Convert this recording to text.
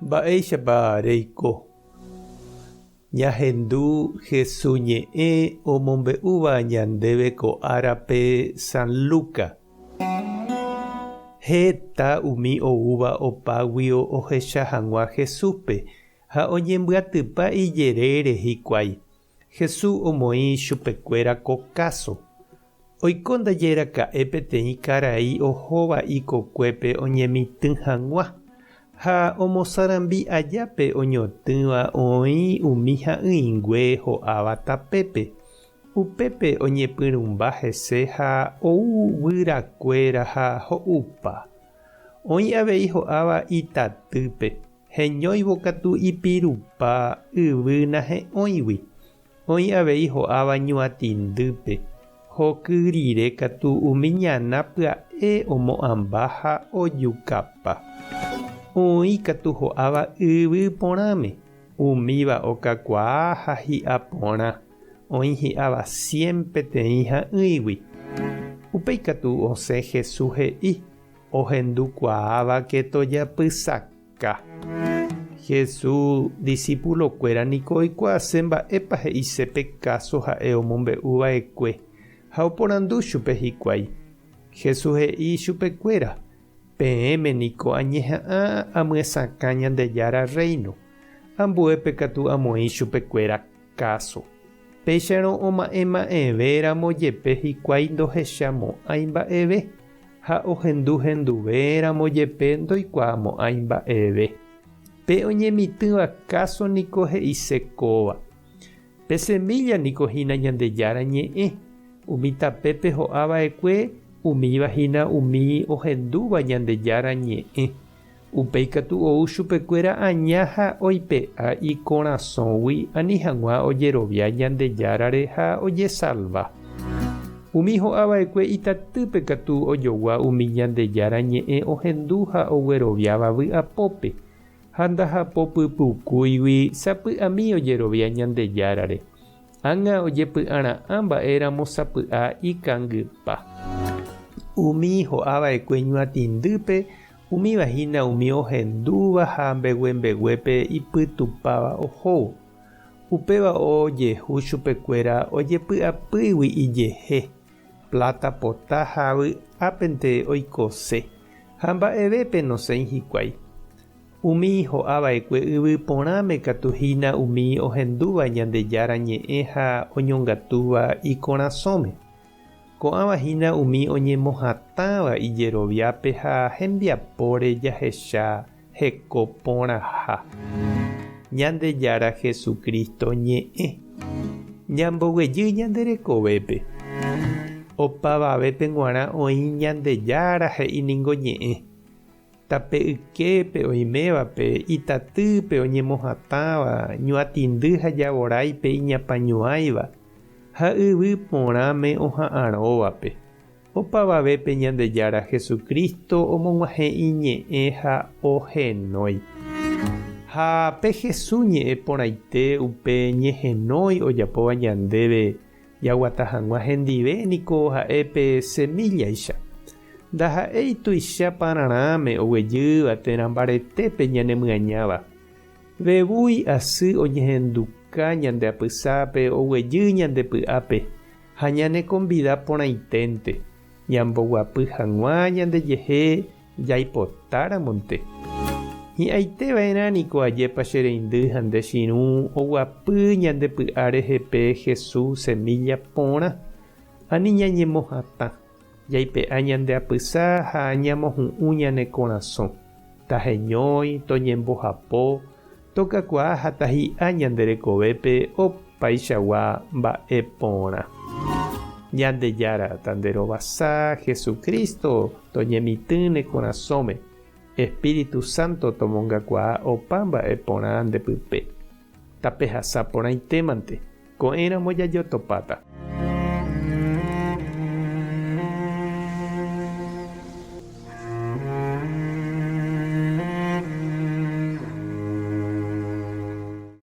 Mba'éichapa reiko? Ñahendu Hesu ñe'ẽ omombe'úva ñandéve ko árape San Luca. Heta umi oúva opáguio ohecha hag̃ua Jesúspe ha oñembyatypa ijerére hikuái. Jesús omoĩ chupekuéra ko káso. Oiko ndaje raka'e peteĩ karai ohóva ikokuépe oñemitỹ hag̃ua, ha omosarambi aja pe oñotỹva oĩ umi ha'ỹingue ho'áva tapépe. Upépe oñepyrũmba hese ha ou guyrakuéra ha ho'upa. Oĩ avei ho'áva itatýpe. Heñóivo katu ipirupa yvy nahe'õigui, oĩ avei ho'áva ñuatĩndýpe, hoky rire katu umi ñana pya'e omo'ãmba ha ojukapa. Oĩ katu ho'áva yvy porãme, umíva okakuaa ha hi'a porã, oĩ hi'áva cien peteĩ ha'ỹigui. Upéi katu osẽ Jesús he'i, Ohendukuaávake tojapysaka. Jesús disipulokuéra niko oikuaase mba'épa he'ise pe káso ha'e omombe'u va'ekue, ha oporandu chupe hikuái. Jesús he'i chupekuéra, Peẽme niko añeha'ã amyesakã Ñandejára Rréino, ambuépe katu amoĩ chupekuéra káso. Péicharõ oma'ẽma'ẽvéramo jepe hikuái ndohechamo'ãi mba'eve, ha ohendu henduvéramo jepe ndoikuaamo'ãi mba'eve. Pe oñemitỹva káso niko he'ise kóva. Pe semílla niko hína Ñandejára Ñe'ẽ, umi tapépe ho'a va'ekue umíva hína umi ohendúva Ñandejára Ñe'ẽ. Upéi katu ou chupekuéra aña ha oipe'a ikorasõgui ani hag̃ua ojerovia Ñandejárare ha ojesalva. Umi ho'a va'ekue itatýpe katu ojogua umi Ñandejára ñe'ẽ ohendu ha ogueroviáva vy'apópe, ha ndahapopypukúigui sapy'ami ojerovia Ñandejárare. Ág̃a ojepy'ara'ã mba'éramo sapy'a ikangypa. Umi ho'a va'ekue ñuatĩndýpe Umíva hína umi ohendúva ha mbeguembeguépe ipytupáva ohóvo. Upéva ojehu chupekuéra ojepy'apýgui ijehe, pláta pota ha vy'ápente oikose, ha mba'evépe nosẽi hikuái. Umi ho'a va'ekue yvy porãme katu hína umi ohendúva Ñandejára ñe'ẽ ha oñongatúva ikorasõme. Ko'ãva hína umi oñemohatãva ijeroviápe ha hembiapóre jahecha heko porãha. Ñandejára Jesucristo ñe'ẽ. Ñamboguejy ñande rekovépe. Opavavépe g̃uarã oĩ Ñandejára he'i ningo ñe'ẽ. Tape yképe oimévape, itatýpe oñemohatãva, ñuatĩndy ha javoráipe iñapañuãiva, ha yvy porãme oha'arõvape. Opavavépe Ñandejára Jesucristo omog̃uahẽ iñe'ẽ ha ohenói. Ha pe Jesús ñe'ẽ porãite upe ñehenói ojapóva ñandéve Jaguata hag̃ua hendive niko ha'e pe semíllaicha. Ndaha'éi tuicha pararãme oguejýva térã mbaretépe ñanemyañáva. Vevúi asy oñehenduka ñande apysápe oguejy ñande py'ápe ha ñanekombida porãiténte, ñamboguapy hag̃ua ñandejehe Jaipotáramonte. Hi'ãite va'erã niko ajépa che reindy ha nde chirũ oguapy ñande py'a rehe pe Jesús semilla porã. Ani ñañemohatã, jaipe'a ñande apysa ha ñamohu'ũ ñane korasõ. Taheñói, toñembohapo, tokakuaa ha tahi'a ñande rekovépe opaichagua mba'e porã. Ñandejára tanderovasa, Jesucristo toñemitỹ ne korasõme, Espíritu Santo tomongakuaa opa mba'e porã nde pype. Tapehasa porãitémante, ko'ẽramo jajotopáta.